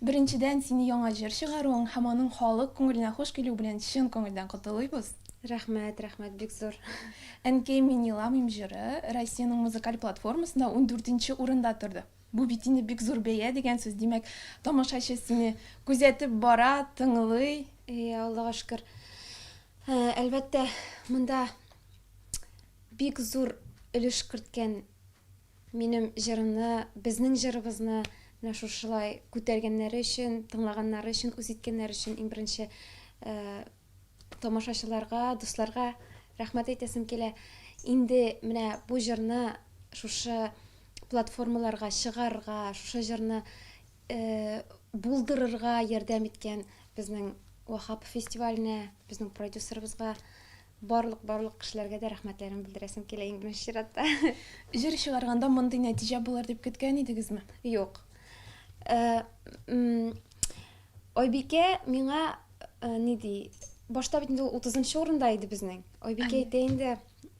Беренчедән, сине яңа җыр чыгаруың һәм аның халык күңеленә хуш килүе белән чын күңелдән котлыйбыз. Рәхмәт, рәхмәт, бик зур. Әнкәй, мин еламыйм җыры Россиянең музыкаль платформасында ундүртенче урында торды. Бу бит инде бик зур бәя дигән сүз, димәк, тамашачы сине күзәтеп бара, тыңлый. Әйе, Аллага шөкер. Әлбәттә, монда бик зур өлеш керткән минем җырымны, безнең җырыбызны менә шушылай күтәргәннәре өчен, тыңлаганнары өчен, үз иткәннәре өчен иң беренче тамашачыларга, дусларга рәхмәт әйтәсем килә. Инде менә бу җырны шушы платформаларга чыгарырга, шушы җырны булдырырга ярдәм иткән безнең Вахапов фестиваленә, безнең продюсерыбызга, барлык барлык кешеләргә дә рәхмәтләрен белдерәсем килә иң беренче чиратта. Җыр чыгарганда мондый нәтиҗә булыр дип көткән идегезме? Юк. Айбикә миңа ни ди, башта бит инде ул утызынчы урында иде безнең. Айбикә әйтә инде,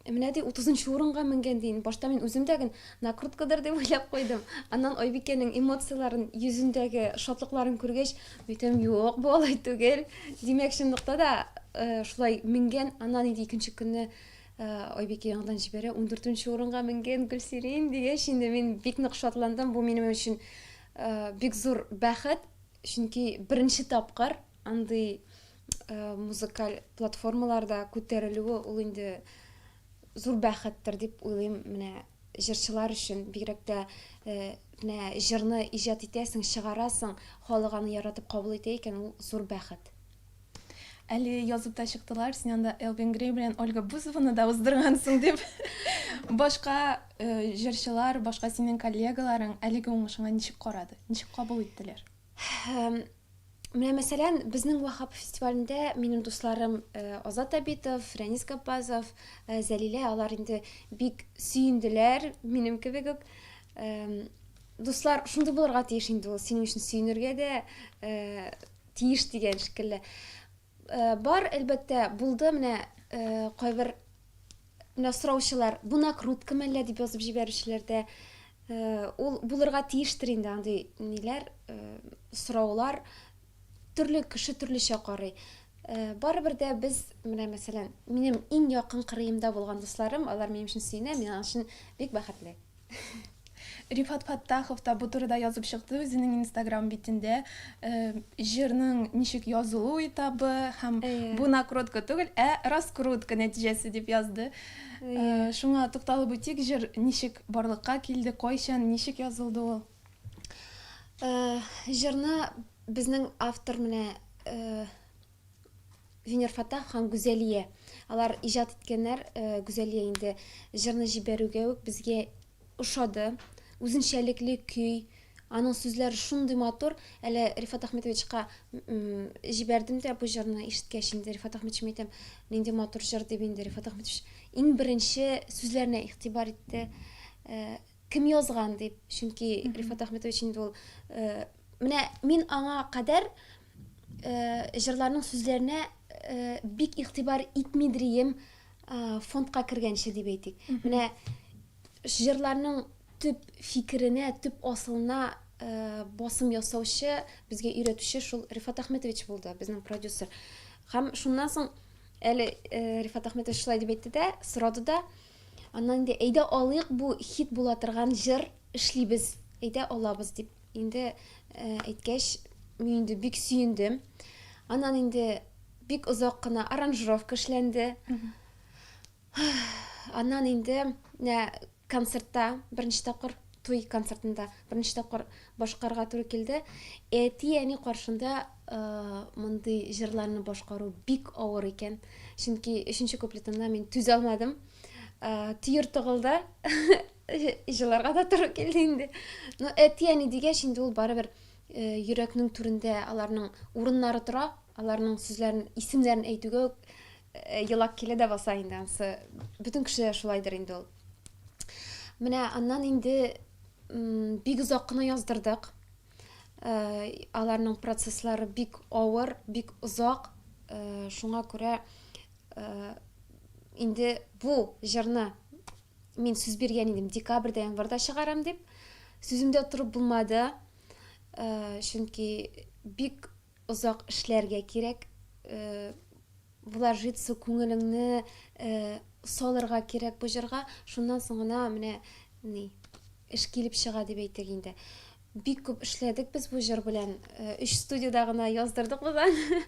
менә ди, утызынчы урынга менгән ди. Башта мин үзем дә ген накруткадыр дип уйлап куйдым. Аннан Айбикәнең эмоцияләрен, йөзендәге шатлыкларын күргәч, әйтәм, юк, бу алай түгел. Димәк, чынлыкта да шулай менгән. Аннан инде икенче көнне Айбикә яңадан җибәрә, ундүртенче урынга менгән Гөлсирин дигәч, инде мин бик нык шатландым. Бу минем өчен бик зур бәхет. Чөнки беренче тапкыр андый музыкаль платформаларда күтәрелүе ул инде зур бәхеттер дип уйлыйм менә җырчылар өчен, бигрәк тә менә җырны иҗат итәсең, чыгарасың, халык аны яратып кабул итә икән, ул зур бәхет. Әле язып та чыктылар, син анда Элвин Грей белән Ольга Бузованы да уздыргансың дип. Башка җырчылар, башка синең коллегаларың әлеге уңышыңа ничек карады? Ничек кабул иттеләр? Менә мәсәлән, безнең Вахап фестивалендә минем дусларым Азат Абитов, Рәнис Габбазов, Зәлилә, алар инде бик сөенделәр, минем кебек үк. Дуслар шундый булырга тиеш инде ул, синең өчен сөенергә дә тиеш дигән шикелле. Э, бар, әлбәттә, булды менә э, кайбер менә сораучылар, бу накрутка мәллә дип язып җибәрүчеләр дә. Э, ул булырга тиештер инде андый ниләр, сораулар. Төрле кеше төрлечә карый. Барыбер дә без, менә мәсәлән, минем иң якын кырыемда булган дусларым, алар минем өчен сөенә, мин алар өчен бик бәхетле. Рифат Фәттахов та бу турыда язып чыкты үзенең Инстаграм битендә. Җырның ничек язылу этабы һәм бу накрутка түгел, ә раскрутка нәтиҗәсе дип язды. Шуңа тукталып үтик, җыр ничек барлыкка килде, кайчан, ничек язылды ул? Җырны безнең автор менә Венер Фаттахов һәм Гүзәлия. Алар иҗат иткәннәр. Э, Гүзәлия инде җырны җибәрүгә үк безгә ошады. Үзенчәлекле көй, аның сүзләре шундый матур. Әле Рифат Ахметовичка җибәрдем дә бу җырны ишеткәч инде Рифат Ахметович әйтәм, нинди матур җыр дип инде Рифат Ахметович иң беренче сүзләренә игътибар итте. Э, кем язган дип, чөнки Рифат Ахметович инде ул э, менә мин аңа кадәр җырларның сүзләренә бик игътибар итмидрием фондка кергәнче дип әйтик. Менә җырларның төп фикеренә, төп асылына басым ясаучы, безгә өйрәтүче шул Рифат Ахметович булды, безнең продюсер. Һәм шуннан соң әле Рифат Ахметович шулай дип әйтте дә, сорады да, аннан инде әйдә алыйк бу хит була торган җыр эшлибез, әйдә алабыз дип. Инде әйткәч, мин инде бик сөендем. Аннан инде бик озак кына аранжировка эшләнде. Аннан инде менә концертта беренче тапкыр туй концертында беренче тапкыр башкарырга туры килде. Әти-әни каршында мондый җырларны башкару бик авыр икән. Чөнки өченче куплетында мин түзә алмадым. Төер тыгылды. Җыларга да туры килде инде. Но әти-әни дигәч, инде ул барыбер э, йөрәкнең түрендә аларның урыннары тора, аларның сүзләрен, исемнәрен әйтүгә үк э, елак килә дә баса инде ансы. Бөтен кеше шулайдыр инде ул. Менә аннан инде бик озак кына яздырдык. Э, аларның процесслары бик авыр, бик озак. Шуңа күрә инде бу җырны Мин сүз биргән идем, декабрьдә, январьда чыгарам дип. Сүземдә торып булмады. Чөнки бик озак эшләргә кирәк. Вложиться күңелеңне салырга кирәк бу җырга. Шуннан соң гына менә ни эш килеп чыга дип әйтик инде. Бик күп эшләдек без бу җыр белән. Өч студиядә гына яздырдык без аны.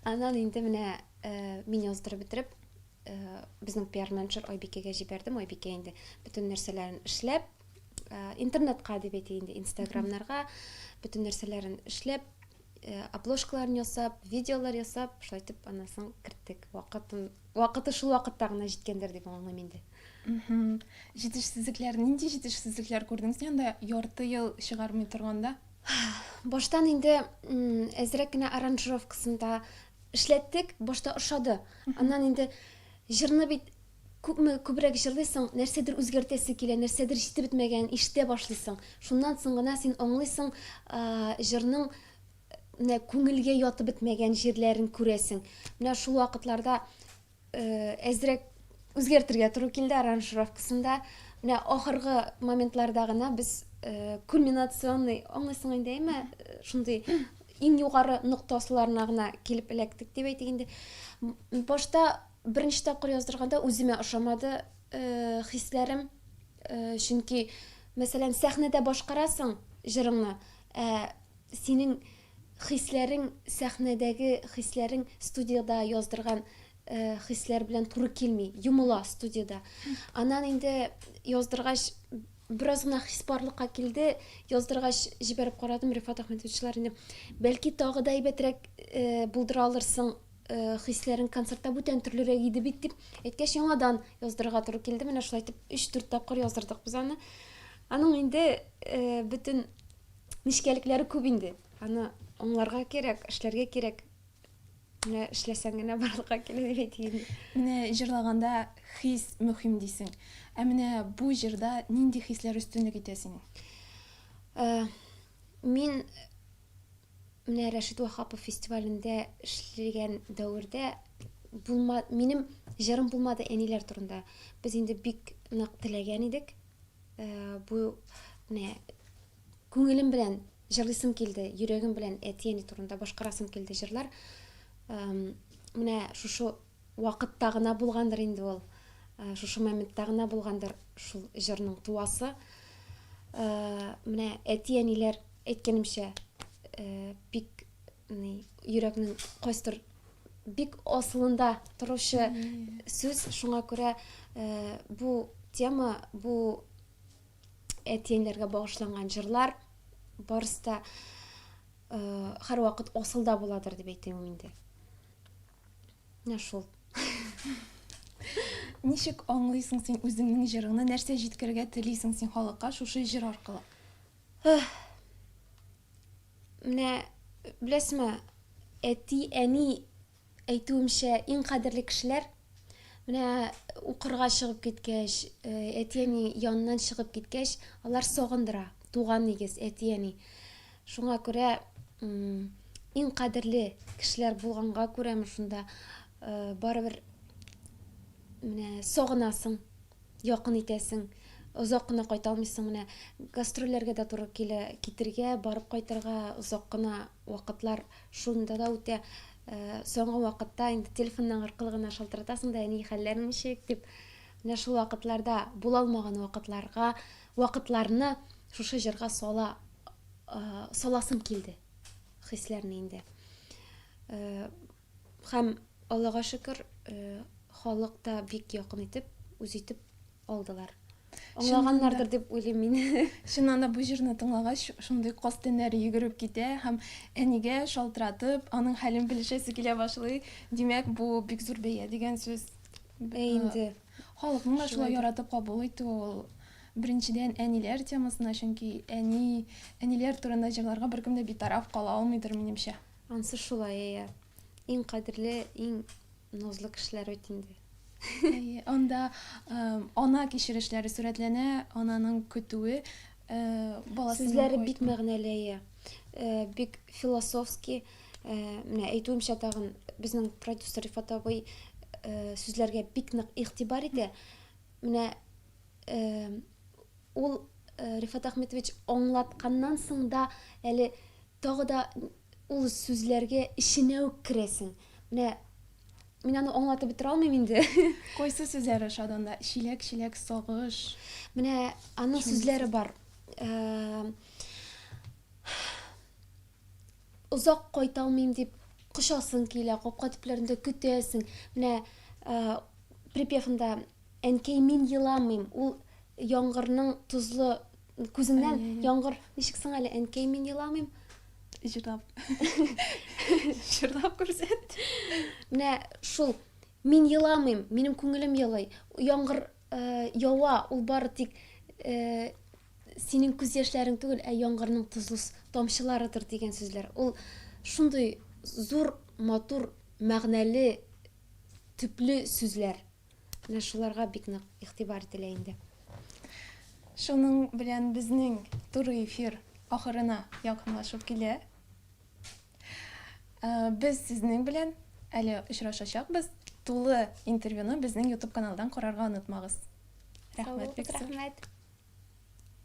Аннан инде менә мин яздырып бетереп, безнең пиар-менеджер Айбикәгә җибәрдем. Айбикә инде бөтен нәрсәләрен эшләп, интернетка дип әйтик инде, инстаграмнарга бөтен нәрсәләрен эшләп, обложкаларын ясап, видеолар ясап, шулай итеп аннан соң керттек. Вакытын, вакыты шул вакытта гына җиткәндер дип аңлыйм инде. Җитешсезлекләр, нинди җитешсезлекләр күрдең син анда ярты ел чыгармый торганда? Баштан инде әзрәк кенә аранжировкасын да эшләттек, башта ошады. Аннан инде җырны бит күпме күбрәк җырлыйсың, нәрсәдер үзгәртәсе килә, нәрсәдер җитеп бетмәгәнен ишетә башлыйсың. Шуннан соң гына син аңлыйсың, җырның менә күңелгә ятып бетмәгән җирләрен күрәсең. Менә шул вакытларда әзрәк үзгәртергә туры килде аранжировкасында. Менә ахыргы моментларда гына без кульминационный, аңлыйсың инде, әйме, шундый иң югары ноктасыларына гына килеп эләктек дип әйтик инде. Башта беренче тапкыр яздырганда үземә ошамады хисләрем, чөнки, мәсәлән, сәхнәдә башкарасың җырыңны, ә синең хисләрең, сәхнәдәге хисләрең студиядә яздырган хисләр белән туры килми, йомыла студиядә. Аннан инде яздыргач, бераз гына хис барлыкка килде, яздыргач җибәреп карадым, Рифат Әхмәтовичлар инде, бәлки тагы да әйбәтрәк булдыра алырсың, хисләрең концертта бүтән төрлерәк иде бит дип әйткәч, яңадан яздырырга туры килде. Менә шулай итеп 3-4 тапкыр яздырдык без аны. Аның инде бөтен нечкәлекләре күп инде. Аны аңларга кирәк, эшләргә кирәк. Менә эшләсәң генә барлыкка килә дип әйтик инде. Менә җырлаганда хис мөһим дисең. Ә менә бу җырда нинди хисләр өстенлек итә синең? Мин менә Рәшит Ваһапов фестивалендә эшләгән дәвердә булма, минем җырым булмады әниләр турында. Без инде бик нык теләгән идек. Бу менә күңелем белән җырлыйсым килде, йөрәгем белән әти-әни турында башкарасым килде җырлар. Менә шушы вакытта гына булгандыр инде ул, шушы моментта гына булгандыр шул җырның туасы. Менә әти-әниләр, әйткәнемчә, бик ни, йөрәкнең кайсыдыр бик асылында торучы сүз, шуңа күрә бу тема, бу әти-әниләргә багышланган җырлар барысы да һәрвакыт асылда буладыр дип әйтәм инде. Менә шул. Ничек аңлыйсың син үзеңнең җырыңны, нәрсә җиткерергә телисең син халыкка шушы җыр аркылы? Менә беләсезме, әти-әни Әйтүемчә, иң кадерле кешеләр. Менә укырга чыгып киткәч, әти-әни яныннан чыгып киткәч, алар сагындыра. Туган нигез, әти-әни. Шуңа күрә иң кадерле кешеләр булганга күрәме шунда барыбер менә сагынасың. Якын итәсең, озак кына кайта алмыйсың, менә гастрольләргә дә туры килә, китергә, барып кайтырга озак кына вакытлар шунда да үтә. Соңгы вакытта инде телефоннан аркылы гына шалтыратасың да, әни, хәлләрең ничек дип. Менә шул вакытларда була алмаган вакытларга, вакытларны шушы җырга сала, саласым килде хисләрне инде. Һәм, Аллага шөкер, халык та бик якын итеп, үз итеп алдылар. Аңлаганнардыр дип уйлыйм мин. Чыннан да бу җырны тыңлагач, шундый каз тәннәре йөгереп китә һәм әнигә шалтыратып, аның хәлен белешәсе килә башлый. Димәк, бу бик зур бәя дигән сүз. Ә инде. Халыкның да шулай яратып кабул итүе ул, беренчедән, әниләр темасына, чөнки әни, әниләр турында җырларга беркем дә битараф кала алмыйдыр, минемчә. Ансы шулай, әйе. Иң кадерле, иң назлы кешеләр бит инде. Әйе, анда ана кичерешләре сурәтләнә, ананың көтүе, баласының Сүзләре бик мәгънәле, әйе. Бик философский. Менә әйтүемчә тагын, безнең продюсер Рифат абый сүзләргә бик нык игътибар итә. Менә ул Рифат Әхмәтович аңлатканнан соң да әле. Тагы да ул сүзләргә эченә үк керәсең. Менә мин аны аңлатып бетерә алмыйм инде. Кайсы сүзләре ошады анда? Чиләк-чиләк сагыш. Менә аның сүзләре бар. Озак кайта алмыйм дип кочасың килә, капка төпләрендә көтәсең. Менә припевында әнкәй мин еламыйм. Ул яңгырның тозлы күзеңнән яңгыр ничек соң әле әнкәй мин еламыйм. Җырлап. Җырлап күрсәт. Менә шул мин еламыйм, минем күңелем елый. Яңгыр ява, ул бары тик синең күз яшьләрең түгел, ә яңгырның тозлы тамчыларыдыр дигән сүзләр. Ул шундый зур, матур, мәгънәле, төпле сүзләр. Менә шуларга бик нык игътибар ителә инде. Шуның белән безнең туры эфир ахырына якынлашып килә. Без сезнең белән әле очрашачакбыз. Тулы интервьюны безнең YouTube каналдан карарга онытмагыз. Рәхмәт бик зур. Рәхмәт.